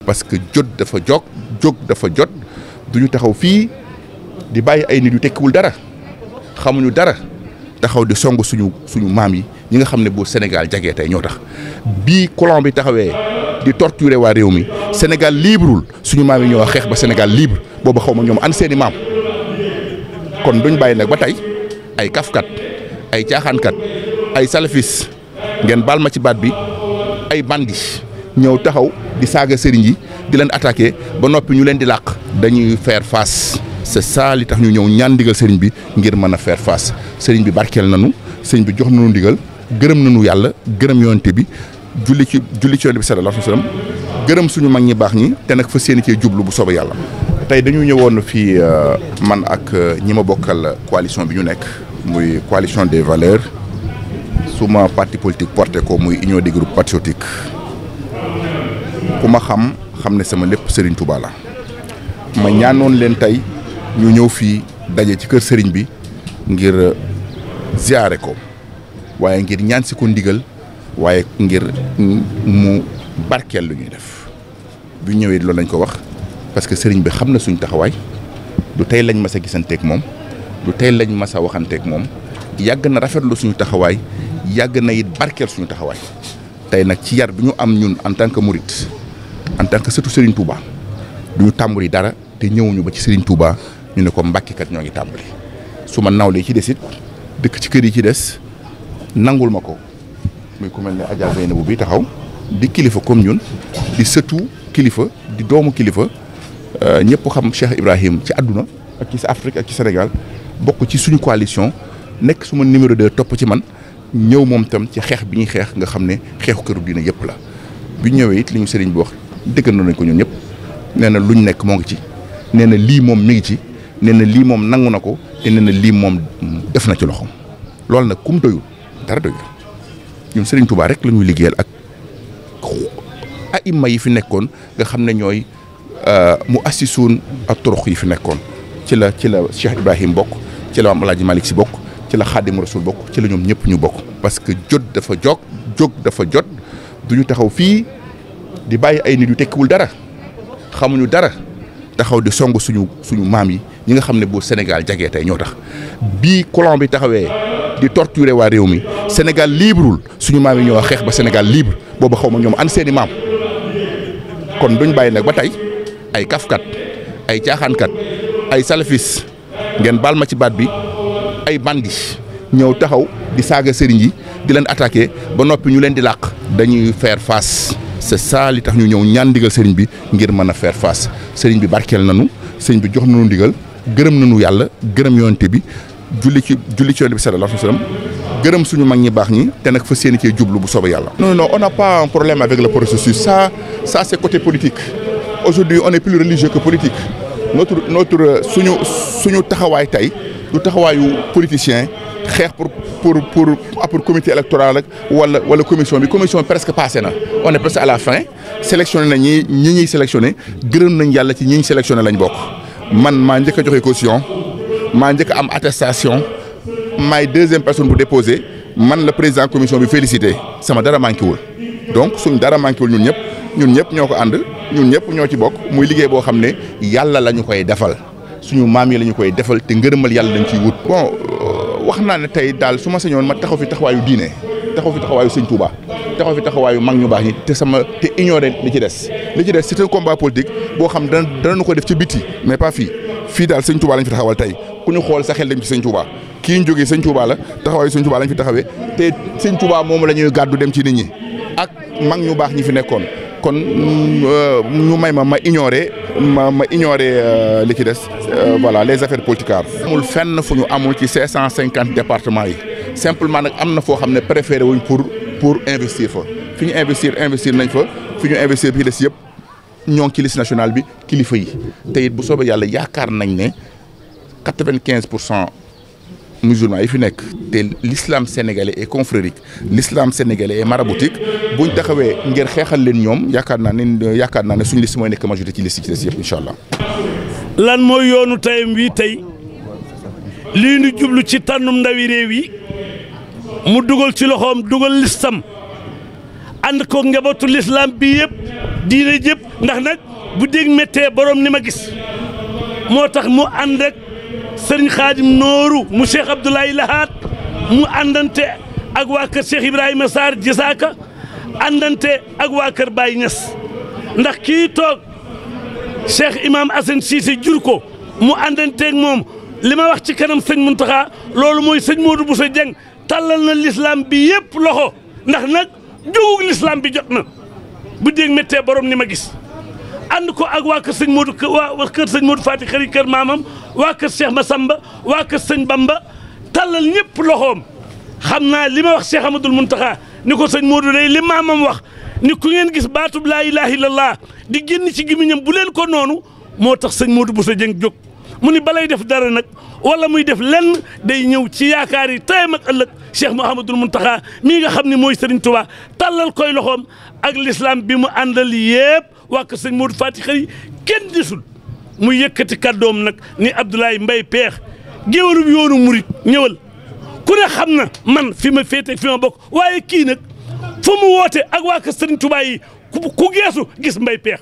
parce que jot dafa jóg dafa jot duñu taxaw fii di bàyyi ay nit yu tekkiwul dara xamuñu dara taxaw di song suñu maam yi ñi nga xam ne bu Sénégal jagee tey ñoo tax bii colon bi taxawee di torturer waa réew mi Sénégal libreul suñu maam yi ñoo xeex ba Sénégal libre boobu xaw ma ñoom an seeni maam kon duñ bàyyi nag ba tey ay kafkat ay caaxaankat ay salafis ngeen baal ma ci baat bi ay bandi ñëw taxaw di saaga sëriñ yi di leen attaqué ba noppi ñu leen di làq dañuy faire face c'est ça li tax ñu ñëw ñaan ndigal sëriñ bi ngir mën a faire face sëriñ bi barkeel nañu sëriñ bi jox nañu ndigal gërëm nañu yàlla gërëm yonent bi julli ci yonent bi sallallahu alayhi wasallam gërëm suñu mag ñi baax ñi te nag fa séeni cee jublu bu soobee yàlla. tey dañu ñëwoon fii man ak ñi ma bokkal coalition bi ñu nekk muy coalition des valeurs suma parti politique porté ko muy union des groupes patriotiques ku ma xam ne sama lépp Serigne Touba la ma ñaanoon leen tey ñu ñëw fii daje ci kër Serigne bi ngir ziare ko waaye ngir ñaan si ko ndigal waaye ngir mu barkeel lu ñuy def bu ñëwee loolu lañ ko wax parce que Serigne bi xam na suñ taxawaay du tey lañ mas a gisanteeg moom du tey lañ mas a waxanteeg moom yàgg na rafetlu suñu taxawaay yàgg na it barkeel suñu taxawaay tey nag ci yar bi ñu am ñun en tant que mouride en tant que sëtu Serigne Touba du ñu tàmbali dara te ñëwuñu ba ci Serigne Touba ñu ne ko mbàkkikat ñoo ngi tàmbali su ma nawlee ci des it dëkk ci kër yi ci des nangul ma ko muy ku mel ne Adja Zeynabou bi taxaw di kilifa comme ñun di sëtu kilifa di doomu kilifa ñëpp xam Cheikh Ibrahim ci àdduna ak ci Afrique ak ci Sénégal bokk ci suñu coalition nekk suma numéro 2 topp ci man ñëw moom tam ci xeex bi ñuy xeex nga xam ne xeexu këru diina yëpp la bi ñëwee it li ñu sëriñ bi wax dëggal nañ ko ñun ñëpp nee na luñ nekk moo ngi ci nee na lii moom mi ngi ci nee na lii moom nangu na ko te nee na lii moom def na ci loxoom loolu nag kum doyul dara doyul ñun Serigne Touba rek la ñuy liggéeyal ak aïma yi fi nekkoon nga xam ne ñooy mu assisuun ak torox yi fi nekkoon ci la Cheikh Ibrahim bokk ci la Maam Alaaji Malick Sy bokk ci la Xaadimu Rasuul bokk ci la ñoom ñëpp ñu bokk parce que jot dafa jóg dafa jot duñu taxaw fii di bàyyi ay nit yu tekkiwul dara xamuñu dara taxaw di song suñu maam yi ñi nga xam ne bu Sénégal jagee tey ñoo tax bii colon bi taxawee di torturer waa réew mi Sénégal libreul suñu maam yi ñoo xeex ba Sénégal libre boobu xaw ma ñoom an seeni maam kon duñ bàyyi nag ba tey ay kafkat ay caaxaankat ay salafis ngeen baal ma ci baat bi ay bandi ñëw taxaw di saaga sëriñ yi di leen attaqué ba noppi ñu leen di làq dañuy faire face c'est ça li tax ñu ñëw ñaan ndigal sëriñ bi ngir mën a faire face sëriñ bi barkeel nañu sëriñ bi jox nañu ndigal gërëm nañu yàlla gërëm yonent bi julli ci yonent bi sallallahu alayhi wasallam gërëm suñu mag ñi baax ñi te nag fa séeni cee jublu bu soobee yàlla. Non, on n'a pas un problème avec le processus ça c'est côté politique aujourd'hui on est plus religieux que politique notre suñu taxawaay tey du taxawaayu politicien xeex pour comité électoral rek wala commission bi presque passé na on est presque à la fin sélectionné na ñi ñuy sélectionné gërëm nañ yàlla ci ñi ñu sélectionné lañ bokk man maa njëkk a joxe caution maa njëkk a am attestation maay deuxième personne bu déposé man la président commission bi félicité sama dara manqué wul donc suñ dara manqué wul ñun ñëpp ñoo ko ànd ñun ñëpp ñoo ci bokk muy liggéey boo xam ne yàlla la ñu koy defal suñu maam yi la ñu koy defal te ngërëmal yàlla dañ ciy wut. bon wax naa ne tey daal su ma sañoon ma taxaw fi taxawaayu diine taxaw fi taxawaayu sëñ Touba taxaw fi taxawaayu mag ñu baax ñi te ignorer li ci des c'est un combat politique boo xam danañu ko def ci biti mais pas fii daal sëñ Touba lañ fi taxawal tey ku ñu xool sa xel dem ci sëñ Touba kii ñu jógee sëñ Touba la taxawaayu sëñ Touba lañ fi taxawee te sëñ Touba moom la ñuy gàddu dem ci nit ñi ak mag ñu baax ñi fi nekkoon kon ñu may ma ignorer li ci des voilà les affaires politiques. amul fenn fu ñu amul ci 550 départements yi simplement nag am na foo xam ne préféré wuñ pour investir fa fi ñu investir nañ fa fi ñu investir bi des yëpp ñoo ngi ci liste nationale bi kilifa yi te it bu soobee yàlla yaakaar nañ ne 95% musulmans yi fi nekk te l'islam sénégalais est confrérique l'islam sénégalais est maraboutique buñ taxawee ngir xeexal leen ñoom yaakaar naa ne suñu liste mooy nekk majorité ci liste ci des yëpp incha allah. lan mooy yoonu tayam wi tey lii nu jublu ci tànnum ndawi réew yi mu dugal ci loxoom dugal listam ànd ko njabootu l'islam bi yëpp diine yëpp ndax nag bu dégg méttee borom ni ma gis moo tax mu ànd ak sëriñ Xaadim Nooru mu Cheikh Abdoulaye Lahat mu àndante ak waa kër Cheikh Ibrahima Sarr Jisaaka àndante ak waa kër Baye Niass ndax kii toog Cheikh Imam Assane Cissé jur ko mu àndanteeg moom li ma wax ci kanam sëñ Muntaxa loolu mooy sëñ Modou Bousso Dieng tàllal na l'islam bi yëpp loxo ndax nag jógug l'islam bi jot na bu dégg méttee borom ni ma gis ànd ko ak waa kër sëñ Modou waa kër sëñ Modou Fati xëri kër maamam waa kër Cheikh Massamba waa kër sëñ Bamba tàllal ñëpp loxoom xam naa li ma wax Cheikh Amadou Muntaxa ni ko sëñ Modou day li maamam wax ni ku ngeen gis baatub laa ilaaha illallah di génn ci gémmiñam bu leen ko noonu moo tax sëñ Modou Bousso Dieng jóg mu ni balay def dara nag wala muy def lenn day ñëw ci yaakaar yi tayam ak ëllëg Cheikh Mouhamadul Muntaxa mii nga xam ne mooy Serigne Touba tàllal koy loxoom ak l'islam bi mu àndal yëpp waa ko sëñ Modou Fati xëy kenn gisul mu yëkkati kàddoom nag ni Abdoulaye Mbaye Peex géwalub yoonu murit ñëwal ku ne xam na man fi ma féete fi ma bokk waaye kii nag fu mu woote ak waa ko Serigne Touba yi ku geesu gis Mbaye Peex